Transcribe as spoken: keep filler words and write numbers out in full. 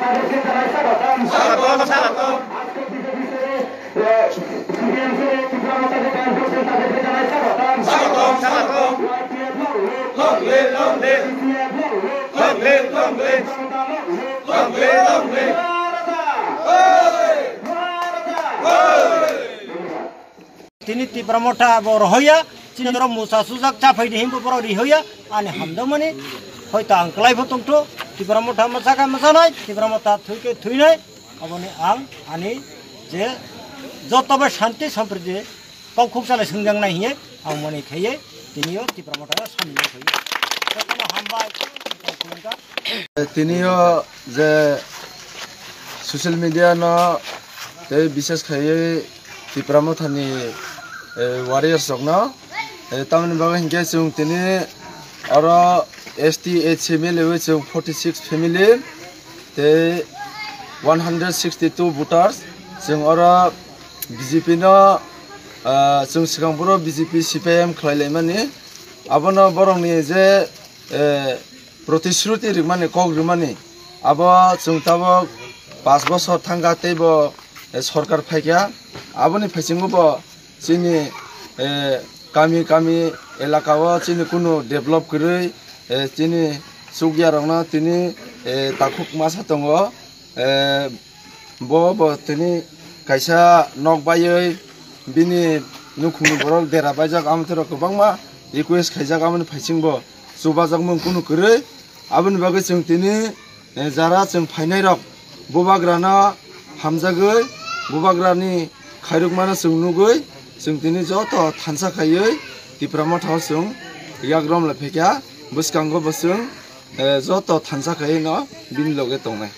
স্বাগতম, স্বাগতম। স্বাগতম, স্বাগতম। Long live, long live. Long live, long live. Long live, long live. Tini Tipra Motha bo rohoya, chini oro musa sujak chaphai di himbo borok rihoya, ani hamdamani, hoito ang kwlai bo tongtho, Tipra Motha masaka masanai, Tipra Motha thuike thuinai, aboni ang ani je joto bai shanti sampriti kok khuk chalai swngjak nai hiye, ang mani khaiye, tini o Tipra Motha samni khaiye. Jotono hambai, kok khulumkha. Tini o je social media no tei bises khaiwi Tipra Mothani, eh, warriors rokno, eh, tamoni bagwi hinkhe chwng tini oro S T H C mili wi chwng forty six family tei one hundred sixty two voters chwng oro B J P no, ah, chwng swkang phuru B J P C P I M khlai laimani abono borokni je, eh, protishruti rimani, kok rimani, abo chwng tabok panch bosor thangkha teibo, eh, sorkar phaikha. Aboni phaisingo bo chini, eh, kami kami elaka o chini kunu develop kwrwi, eh, chini chukya rokno tini, eh, takhuk masa tongo. Eh, bo, bo tini kaisa nok baiwi bini nukhungni borok dera baijak, amtwrok kwbangma request khaijak, amoni phaising bo chubajakmung kunu kwrwi. Aboni bagwi chwng tini, eh, jara chwng phainairok bubagrano hamjagwi, bubagrani khairokmano chwng nugwi, chwng tini joto thansa khaiwi Tipra Mothao chwng yagram lai phaikha, bwskango bo chwng, eh, joto thansa khaiwi no bini loge tongnai.